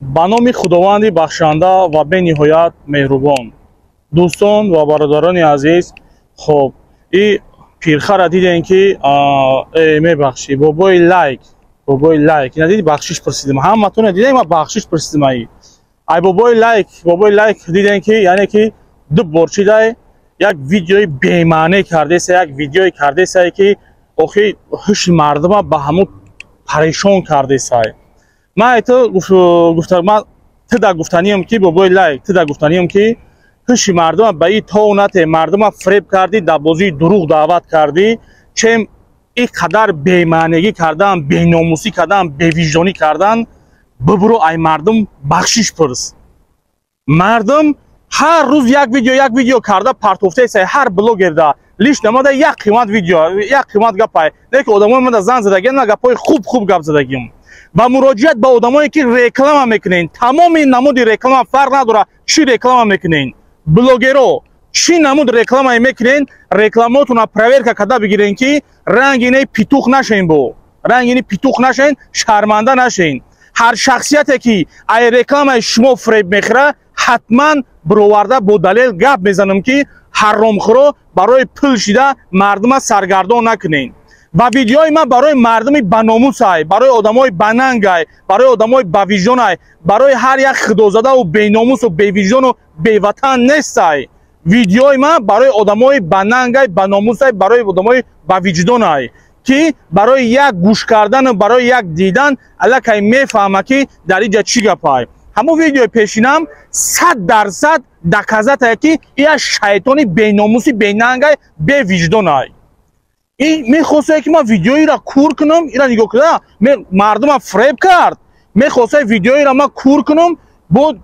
Ба номи Худованди бахшанда ва бениҳоят меҳрубон. Дӯстон ва бародарони азиз, хоб, и пирхара дидем, ки мебахшӣ, бобои лайк, бобои лайк, ина диди, бахшиш пурсидим. Ҳаматона дидем, ма бахшиш пурсидим. Ай бобои лайк, бобои лайк, дидем, ки яъне ки ду бор чидай як видеои бемаъне кардеса, як видеое кардесае, ки охи ҳуши мардума ба ҳамун парешон кардесай. Ман ту гуфта, ман туда гуфтаниям, ки бобои лайк, туда гуфтаниям, ки ҳуши мардума ба и то нате, мардума фреб кардӣ, дар бозии дурӯғ даъват кардӣ. Чем ин қадар бемаънегӣ кардан, беномусӣ кардан, бевиҷдонӣ кардан, бибуру ай мардум бахшиш пурс. Мардум ҳар рӯз як видео, як видео карда партофтаесай. Ҳар блогерда лиш намада як қимат видео, як қимат гапай, не ки одамои мада зан задагиам, на гапҳои хуб хуб гап задагиам. Ва муроҷиат ба одамое, ки реклама мекунен, тамоми намуди реклама, фарқ надорад чӣ реклама мекунен, блогеро, чӣ намуд рекламае мекунен, рекламаотона проверка карда бигирен, ки ранги не петух нашен, бо ранги не петух нашен, шарманда нашен. Ҳар шахсияте, ки ай рекламаи шумо фреб мехӯра, ҳатман бироварда бо далел гап мезанам, ки ҳаромхӯро, барои пул шида мардума саргардон накунен. Ва видеои ман барои мардуми баномусай, барои одамои банангай, барои одамои бавиҷдонай, барои ҳар як худозадаву беномусу бевиҷдону беватан нестай. Видеои ман барои одамои банангай, баномусай, барои одамои бавиҷдонай, ки барои як гӯш кардану барои як дидан аллакай мефаҳма, ки дар иҷа чӣ гапай. Ҳамон видеои пешинам 100% доказатае, ки ия шайтони беномуси, бенангай, бевиҷдонай. Ин мехостае, ки ман видеоиро кур кунам. Ира нигоҳ куда, мардума фреб кард, мехостае видеоиро ман кур кунам. Бо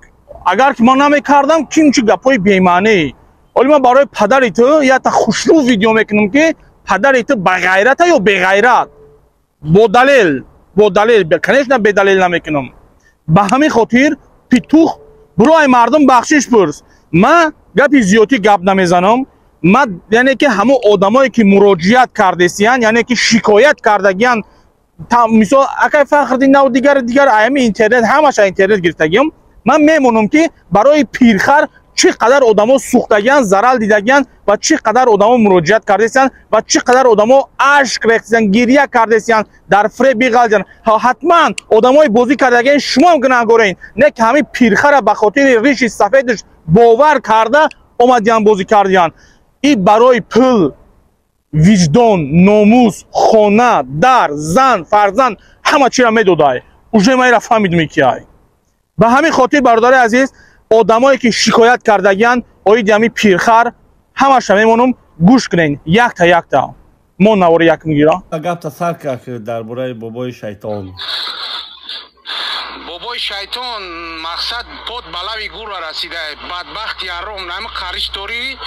агар ки ман намекардам, ким чи гапҳои бемаънӣ. Оли ман барои падари ту якта хушрӯ видео мекунам, ки падари ту бағайрата ё беғайрат, бо далел, бо далел, конечно, бедалел намекунам. Ба ҳамин хотир, петух, биро, ай мардум бахшиш пурс. Ман гапи зиёдӣ гап намезанам. Ман, яъне ки ҳамон одамое, ки муроҷиат кардесиян, яъне ки шикоят кардагиян, мисол акай Фахриддин нав, дигар дигар, аями интернет, ҳамаша интернет гирифтагиям. Ман мемонам, ки барои пирхар чӣ қадар одамо сӯхтагиян, зарал дидагиян ва чӣ қадар одамо муроҷиат кардесиян ва чӣ қадар одамо ашк рехтиян, гирья кардесиян, дар фреб биғалҷан. Ҳатман одамои бозӣ кардагиян, шумоам гунаҳгорен, не ки ҳамин пирхара ба хотири риши сафедаш бовар карда омадиян, бозӣ кардиян. И барои пул виҷдон, номус, хона, дар, зан, фарзанд, ҳама чиро медодай. Уже ма ира фаҳмидем, ки ай. Ба ҳамин хотир, бародари азиз, одамое, ки шикоят кардагиян оиди ҳамин пирхар, ҳамаша мемонам, гӯш кунен якта якта. Мо навори як мегира. Гапта сар кард дар бораи бобои шайтон. Бобои шайтон, мақсад под ба лави гурра расида, бадбахти ҳаром, нами қариш дорӣ,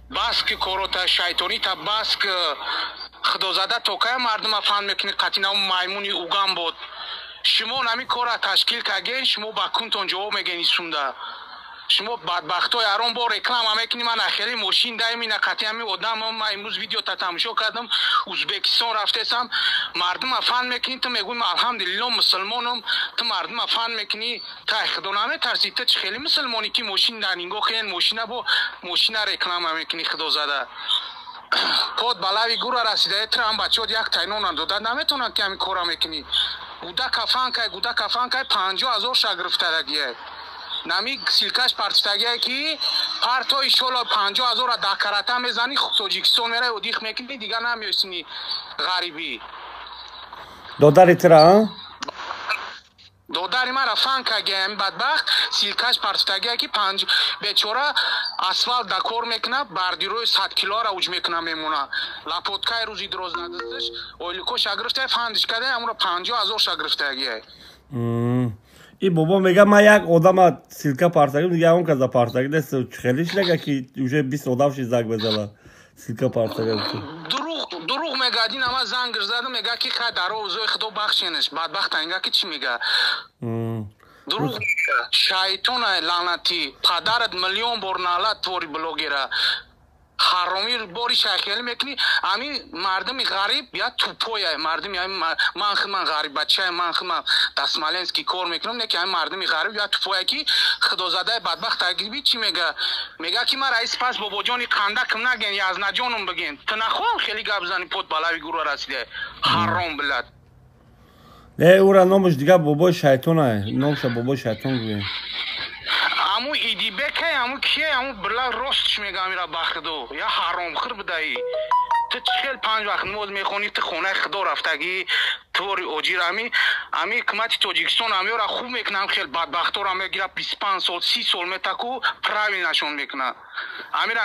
бас ки корота шайтонита, бас ки худозада. То кая мардума фан мекунӣ? Қатинау маймуни угам буд. Шумо нами кора ташкил кардген, шумо ба кунтон ҷавоб мегӯен. Исунда шумо бадбахтои ҳаром, бо реклама мекунӣ. Ман ахири мошин даймина қати ҳами одамам. Ман имрӯз видеота тамошо кардам, Узбекистон рафтесам. Мардума фан мекунӣ. Ту мегӯй, алҳамдулилло, мусулмонам. Ту мардума фан мекунӣ, тай худо наметарсӣ? Ту чӣ хеле мусулмонӣ, ки мошин дар нигоҳ кунен, мошина бо мошина реклама мекунӣ? Худозада, под ба лави гура расида. Трам бачаҳот як тайнона дода наметавонанд, ки ҳамин кора мекунӣ. Гуда кафан кай, гуда кафан кай, 50 000 ша гирифтадагие, нами ссылка ш партитагие, ки парто, иншолло, 50 000-ра дакарата мезанӣ, Тоҷикистон мерай, одих мекунӣ, дигар намеёсини ғарибӣ. Додари тира? Додари мара фан кагиам, бадбахт, ссылка ш партитагие, ки панҷ бечора асфалт да кор мекуна, бардирои 100 килоара уҷ мекуна, мемона лопатка и рӯзи дроз надасташ, ойликоша гирифта, фандиш када, амро 50 000 ша гирифтагие. И бобо мега, ман як одама ссылка партагим, дига он каза партаги нест. Хелиш нега, ки уже 20 одам ши занг мезана, ссылка партага. Дурӯғ, дурӯғ мега. Дин ама занг зада, мега, ки хай, даро узои худо бахшенеш. Бадбахта инга, ки чӣ мега, дурӯғ, шайтона лаънатӣ, падарат миллион бор налат, твори блогера. Ҳаромӣ бори шайхелӣ мекунӣ. Ами мардуми ғариб я тупоя мардуми ман худман ғариб бачае, ман худман дар Смоленский кор мекунам, не ки ами мардуми ғариб я тупоя ки худозадаи бадбахт агиби чӣ мега? Мега ки ман раис пас бобоҷони қандакам наген, язнаҷоном бигин. Ту нахоҳам хеле гап зани, пот балави гура расида. Ҳаром билад. Не, ура номаш дигар бобои шайтона, номша бобои шайтон гӯем. Аму идибекай, аму кие, аму била ростш мегам ира бахидо. Я ҳаромхӯр будаи. Ту чӣ хел панҷ вақт намоз мехонӣ, ту хонаи худо рафтагӣ, твори оҷир ами ҳукумати Тоҷикистон амиёра хуб мекунам, хел бадбахтора мегира 25 сол, 30 сол метаку правилнашон мекуна. Амира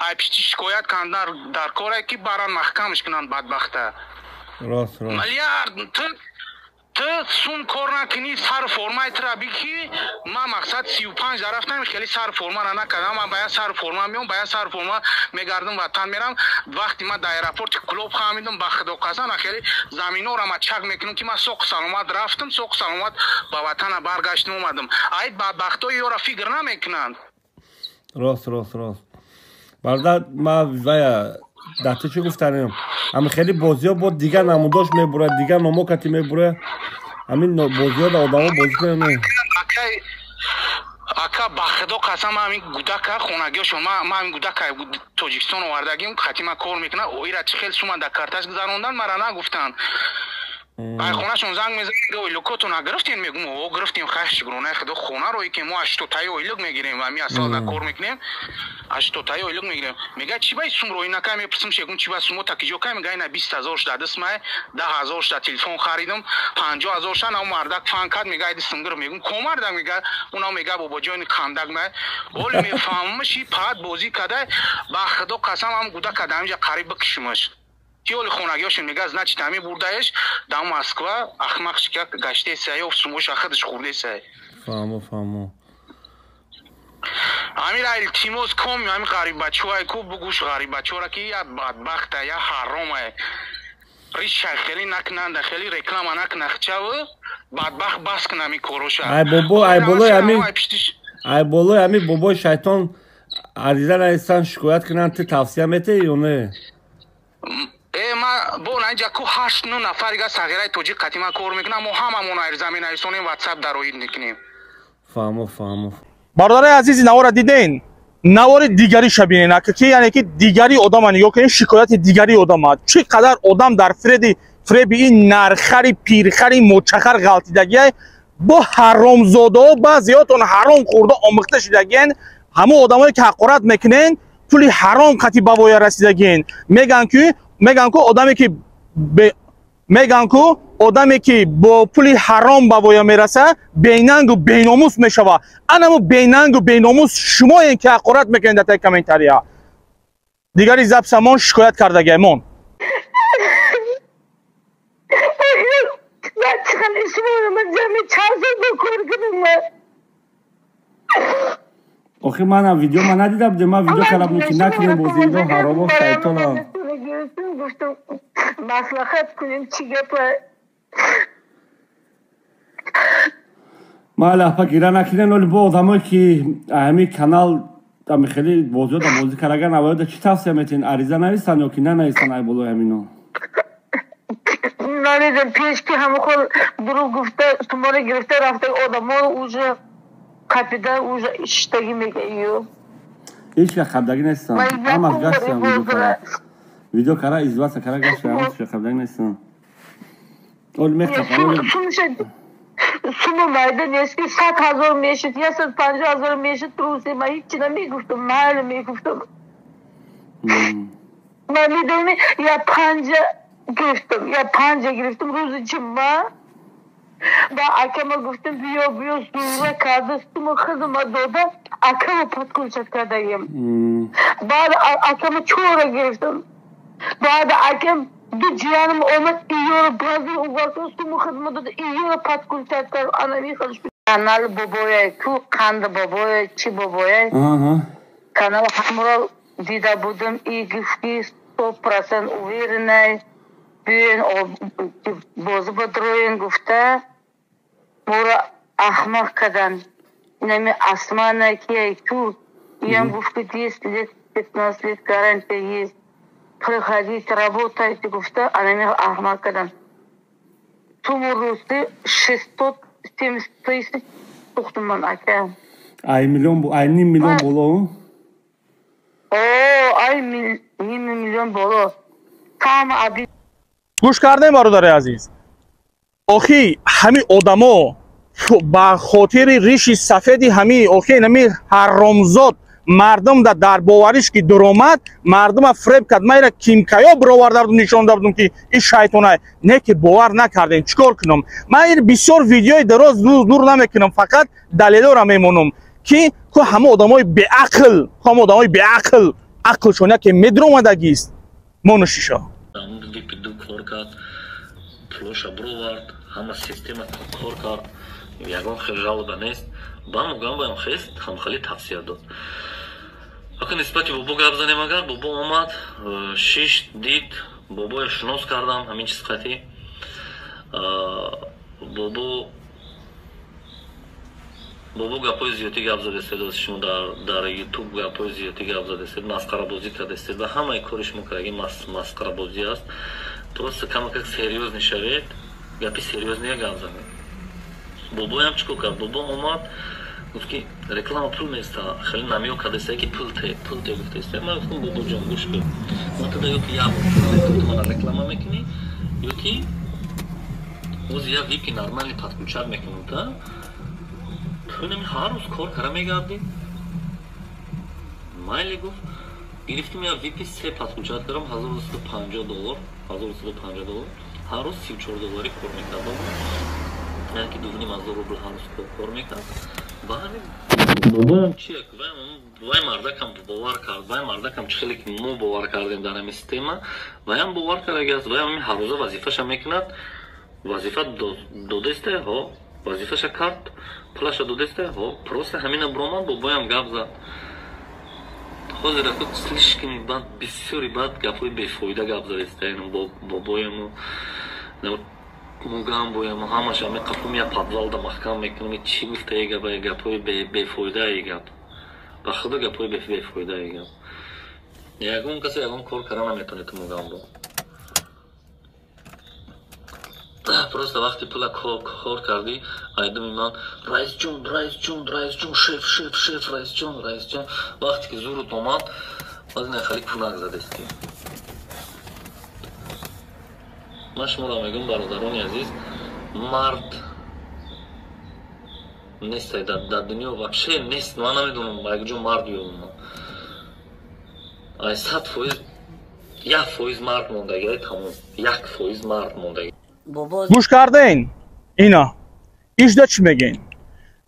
ай пишти шикоят кандан дар коре ки баран маҳкамаш кунанд бадбахта. Рост, рост. Миллиард ту сум кор накунӣ, сар формаи тура бики. Ман мақсад 35 да рафтам, хеле сар формара накардам. Ман ба як сар форма меом, ба як сар форма мегардам, ватан мерам. Вақти ман дар аэропорти Клуб хамидам, ба худо қасам, хеле заминора ма чак мекунам ки ман соқ саломат рафтам, соқ саломат ба ватана баргаштам омадам. Ай бадбахтои ёра фикр намекунанд. Рост, рост, рост. Бародар, ман вая дар ту чӣ гуфтанем? Ами хеле бозиҳо бо дигар намудош мебурад, дигар номо кати мебурад. Ҳамин бозиҳо да одамо бозӣ кунанд. Ака, ба худо қасам, ҳамин гудака хонагиёшон, ман ҳамин гудака Тоҷикистон овардагим, хати ман кор мекунам, оира чӣ хел сума дар карташ гузарондан, мара нагуфтанд. Ай хонашон занг мезананд, ойлукотона гирифтем, мегум, о гирифтем, хай шукронаи худо, хонаро ки мо 80таи ойлук мегирем, ва ми асал дар кор мекунем, 80таи ойлук мегирем. Мега чӣ бай сум рои накай, мепурсим, шегум чӣ ба сумо такиҷо кай, мега ина 20 000 шуда дастмай, 10 000 шуда телефон харидам, 50 000 шуда нам мардак фан кард, мега айди сум гирифт, мегум ко мардак, мега унам мега бобоҷони қандак май. Оли мефаҳмам, ши паат бозӣ кадай, ба худо қасам, ҳам гуда када ҳаминҷа қариб бикушимаш. Ки оли хонагиёшон мега, значит ҳамин бурдаеш дар Москва ахмақшика гаштесай ё сумоша худаш хӯрдесай. Фаҳмо, фаҳмо. Ҳамира илтимос ком, ҳамин ғариббачаҳое ку бугӯш ғариббачаҳора ки я бадбахта, я ҳаромае. Риша хеле накунанда, хеле реклама накунах чав, бадбахт бас кун ҳамин короша. Ай бобо, ай болои ҳамин, ай болои ҳамин бобои шайтон ариза нависанд, шикоят кунанд, ту тавсия метаҳӣ ё не? Ма бо наинҷа ку 8-9 нафарига сағираи тоҷик қати ман кор мекунам, мо ҳамамон ариза менависонем, ватсап дароид мекунем. Фаҳмо, фаҳмо. Бародари азизи, навора диден, навори дигариша бинен, ки яъне ки дигари одама нигоҳ кунем, шикояти дигари одама. Чӣ қадар одам дар фреби ин нархари пирхари мочахар ғалтидагиай, бо ҳаромзодаҳо баъзеҳотон ҳаром хӯрда омӯхта шудагиен. Ҳамон одамое ки ҳақорат мекунен, пули ҳаром қати ба воя расидагиен. Меган ку одаме ки меган ку одаме ки бо пули ҳаром ба воя мераса, бенангу беномус мешава. Анамо бенангу беномус шумоен ки ҳақорат мекунед дар таи комментария. Дигари записамон шикоят кардагиамон. Охи манам видео ма надида будем, ман видео кардам ки накунем бози ино ҳаромо шайтона. Гуфтам маслиҳат кунем, чӣ гапа. Ма лаҳпа гира накунем, оли бо одамое ки ҳамин канал ами хеле бозиҳо да бозӣ караган, аввалда чӣ тавсия метиҳен, ариза нависанд ё ки нанависанд ай болои ҳамино? Намедонам, пеш ки ҳама хол дурӯғ гуфта сумора гирифта рафта, одамо уже қапида, уже иштагӣ мега ё. Ҳеҷ ка қабдагӣ нестам, ҳамаш гаштам видео кара. Видео кара, издеваться кара гаштам, ҳамаш қабдагӣ нестам. Оли мехапам. Сума майда нест ки 100 000 мешуд, 150 000 мешуд, рӯзе ман ҳеҷ намегуфтам, майли мегуфтам. Ман медонӣ, я панҷа гирифтам, я панҷа гирифтам рӯзи ҷумъа. Ба акама гуфтам, биё, биё, зура карда, сума хизма дода, акама подключать кардагим. Баъд акама чора гирифтам. Баъд акам ду ҷиянам омад, иёро баъзи угартон сума хизма дода, иёро подключать кард, ана михал канал бобоя ку қанд бобоя чӣ бобоя канал ҳамро дида будам, и гуфт ки 100% уверенный биёен бозӣ бодроен гуфта, моро ахмақ карданд. Инами Асмана кия ку иям гуфт ки 10 лет 15 лет гарантия есть. Приходите, работайте, гуфта, анами аҳмақ кардам. Суму рӯзи 670 тысяч сӯхтум ман, ака. Ай миллион, ай ним миллион боло? О, ай ним миллион боло. Там аби. Гӯш кардем, бародари азиз. Охи, ҳами одамо ба хотири риши сафеди ҳами охи инами ҳаромзод мардум дар бовариш ки дуромад, мардума фреб кард. Ман ира кимкаё бироварда будум, нишон дода будум, ки ин шайтонай. Не ки бовар накардем, чӣ кор кунам? Ман ин бисёр видеои дароз дур намекунам, фақат далелора мемонам, ки ку ҳама одамои беақл, ку ҳама одамои беақл, ақлшон яке медуромадагист. Монушиша. Кор кард, пулоша бировард, ҳама система кор кард, ягон хел жалоба нест. Ба мугамбаям хест ҳамхелӣ тавсия дод. Ака, нисбати бобо гап занем, агар бобо омад, шишт, дид, бобоя шинос кардам, ҳамин чиз қатӣ. Бобо гапҳои зиёдӣ гап задестед, шумо дар ютуб гапҳои зиёдӣ гап задестед, масхарабозӣ кардестед ва ҳамаи кори шумо кардаги масхарабозӣ аст. Просто камакак серьёзный шавед, гапи серьёзный гап занед. Бобоям чӣ кор кард? Бобо омад, гуфт, ки реклама пул места, хеле намё кардеста, ки пул те, пул те гуфтеста. Ман гуфтам: «Бобоҷон, гӯш кун, ман туда ё ки як бор пул ту мана реклама мекунӣ, ё ки ози як випи нормальный подключать мекунам, та ту нами ҳар рӯз кор кара мегардӣ». Майли, гуфт. Гирифтим, як випи се подключать кардам, 1150 доллар, 1150 доллар, ҳар рӯз 34 долларӣ кор мекард, яъне ки 2500 рубл ҳар рӯз кор мекард. Ба ҳамин бобоям чи, вай мардакам бовар кард, вай мардакам чӣ хеле ки мо бовар кардем дар ҳамин система, ваям бовар кардаги аст. Ваям ҳамин ҳаррӯза вазифаша мекунад. Вазифа додесте, ҳо, вазифаша кард, пулаша додесте, ҳо, просто ҳамина биромад, бобоям гап зад. Ҳозир ако слишком бад, бисёри бад гапҳои бефоида гап задеста бобояму мугамбояму ҳамаша меқафум, я подвалда маҳкам мекунам. Чӣ гуфтаи гапа? Гапҳои бефоидаи гап, ба худо, гапҳои бефоидаи гап. Ягон касе ягон кор кара наметонед ту, мугамбо. Просто вақти пула кор кардӣ, айдуми ман раисҷон, раисҷон, раисҷон, шеф, шеф, шеф, раисҷон, раисҷон. Вақте ки зурут омад, баъд ина хеле кунак задестӣ. Ман шуморо мегӯям, бародарони азиз, мард нестай дар дунё, вообще нест. Ман намедонам, ба якҷо мард ёбам. Ай 100%, 1% мард мондагӣ, тамом, 1% мард мондагӣ. Гӯш карден, ина ишда чӣ мегӯен,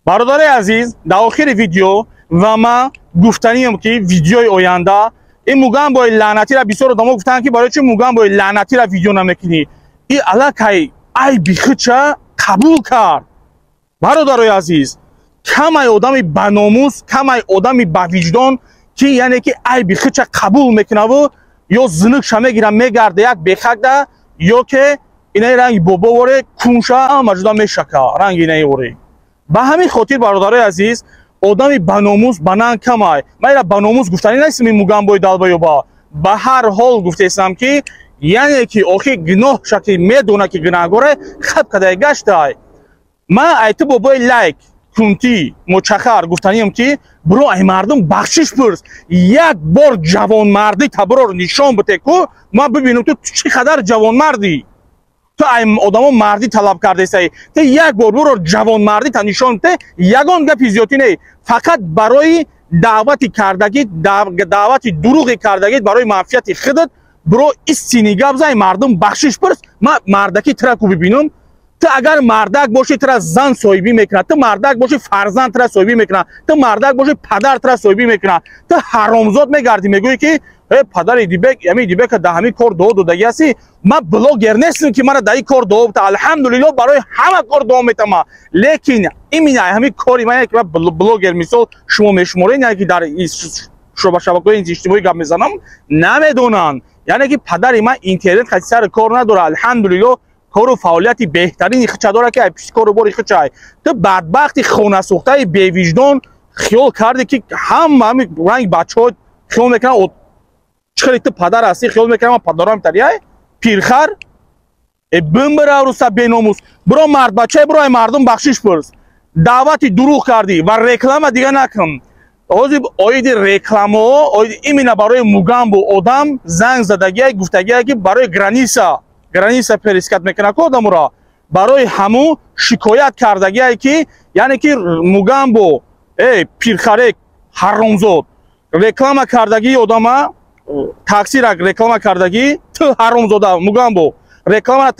бародари азиз? Дар охири видео ва ман гуфтаниям, ки видеои оянда ин мугамбои лаънатира бисёр одамо гуфтанд, ки барои чӣ мугамбои лаънатира видео намекунӣ? И аллакай айби худша қабул кард. Бародарои азиз, камай одами баномус, камай одами бавиҷдон, ки яъне ки айби худша қабул мекунаву ё зинукша мегира, мегарда як бехакда, ё ке инаи ранги бобоворе кунша маҷуда мешака ранги инаи оре. Ба ҳамин хотир, бародарои азиз, одами баномус банан камай. Ман ира баномус гуфтанӣ нестам, ин мугамбои долбоёба. Ба ҳар ҳол гуфтесам, ки яъне ки охи гуноҳша ки медона, ки гунаҳгоре, хаб кадай гаштай. Ман айту бобои лайк кунтӣ мочахар гуфтаниям, ки биро, ай мардум бахшиш пурс. Як бор ҷавонмардӣ таброр нишон бите ку, ман бибинам, ту чӣ қадар ҷавонмардӣ. Ту ай одамо мардӣ талаб кардесаи, ту як бор биро, ҷавонмардӣ та нишон бите. Ягон гапи зиёдтӣ не, фақат барои даъвати кардагӣ, даъвати дурӯғи кардагӣ барои манфиати худат, биро, истини гап зай, мардум бахшиш пурс. Ман мардаки тираку бибинам. Ту агар мардак бошӣ, тура зан соҳибӣ мекунад. Ту мардак бошӣ, фарзанд тура соҳибӣ мекунад. Ту мардак бошӣ, падар тура соҳибӣ мекунад. Ту ҳаромзод мегардӣ, мегӯӣ, ки э падари дибек, ами дибека дар ҳамин кор дуо додагӣ ҳастӣ. Ман блогер нестам, ки мара дар ин кор дуо бита. Алҳамдулилло, барои ҳама кор дуо метама, лекин именно ҳамин кори ман, ки ман блогер мисол шумо мешуморед, яъне ки дар шабакаҳои иҷтимоӣ гап мезанам, намедонанд, яъне ки падари ман интернет хати сари кор надорад. Алҳамдулилло, кору фаъолияти беҳтарини хича дорад, ки ай пишти кору бори хичай. Ту бадбахти хонасӯхтаи бевиҷдон хиёл кардӣ, ки ҳама ҳами ранги бачаҳо Хиёл мекунам, чӣ хеле ту падар ҳастӣ, хиёл мекунам ман падарам тарияй пирхар. Э, бимбира, руса беномус, биро, мардбачае, биро, мардум бахшиш пурс. Даъвати дурӯғ кардӣ ва реклама дига накун. Ҳозир оиди рекламаҳо, оиди именно барои Мугамбо одам занг задагия, гуфтагия, ки барои граница пересекать мекунад ку одамуро, барои ҳамун шикоят кардагие, ки яъне ки Мугамбо, э пирхарек, ҳаромзод, реклама кардагии одама, таксира реклама кардагӣ. Ту ҳаромзода Мугамбо, реклама,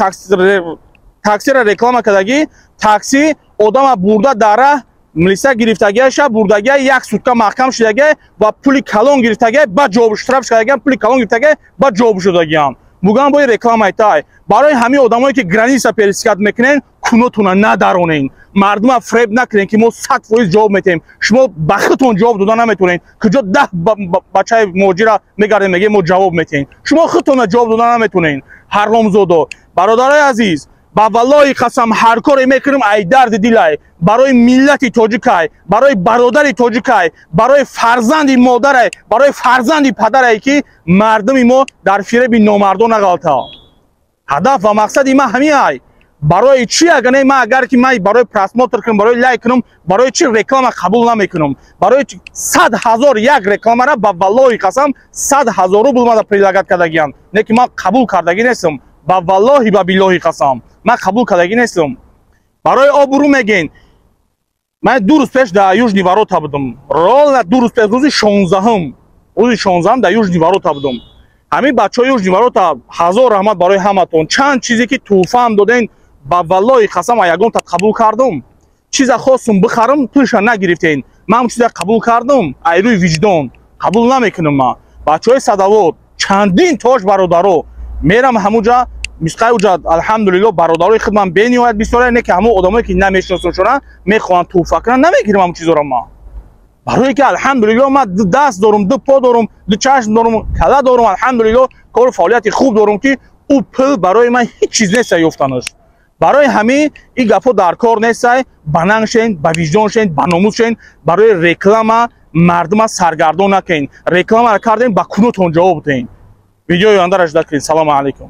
таксира реклама кардагӣ, такси одама бурда, дар раҳ милиса гирифтагиаша, бурдагия, як сутка маҳкам шудагия ва пули калон гирифтагия, ба ҷавоб штраф шудагиам, пули калон гирифтагия, ба ҷавоб шудагиам. Мугамбои реклама тай барои ҳамин одамое, ки граница пересекать мекунен, кунотуна надаронен, мардума фреб накунен, ки мо 100% ҷавоб метиҳем. Шумо ба худтон ҷавоб дода наметавонед. Куҷо 10 бачаи муҳоҷира мегардем, мегем, мо ҷавоб метиҳем? Шумо худтона ҷавоб дода наметавонед, ҳаромзодо. Бародарои азиз, ба валлоҳи қасам, ҳар коре мекунем, ай дарди дилай, барои миллати тоҷикай, барои бародари тоҷикай, барои фарзанди модарай, барои фарзанди падарай, ки мардуми мо дар фиреби номардон нағалта. Ҳадаф ва мақсади ман ҳамин ай. Барои чӣ, агар не, ман агар ки ман барои просмотр кунам, барои лайк кунам, барои чӣ реклама қабул намекунам? Барои 100 001 рекламара, ба валлоҳи қасам, 100 000 рубл мада предлагать кардагиям, не ки ман қабул кардагӣ нестам. Ба валлоҳи, ба биллоҳи қасам, ман қабул кардагӣ нестам. Барои обрӯ мегӯен. Ман 2 рӯз пеш дар Южный ворота будам, ровно 2 рӯз пеш, рӯзи 16-ум, рӯзи 16-ум дар Южный ворота будам. Ҳамин бачаҳои Южный ворота, ҳазор раҳмат барои ҳаматон. Чанд чизе ки тӯҳфаам доден, ба валлоҳи қасам, ягонта қабул кардум? Чиза хостум бихарам, пулша нагирифтен. Ман чиза қабул кардум? Ай рӯи виҷдон қабул намекунам. Ман бачаҳои Садовод, чандин тош бародаро мерам ҳамуҷа, мисқаи уҷа, алҳамдулилло, бародарои худман бениҳоят бисёре, не ки ҳамон одамое, ки намешиносоншона, мехоҳанд тӯҳфа кунанд, намегирам ҳамон чизоро ман, барое ки, алҳамдулилло, ман ду даст дорум, ду по дорум, ду чашм дорум, кала дорум, алҳамдулилло, кору фаъолияти хуб дорум, ки ӯ пул барои ман ҳеҷ чиз неста ёфтанаш. Барои ҳамин ин гапҳо дар кор нестай. Ба нанг шен, ба виҷдон шен, ба номус шен. Барои реклама мардума саргардон накунед. Рекламаро кардем, ба кунотон ҷавоб диҳед. Видеои ояндаро жда кунед. Салому алайкум.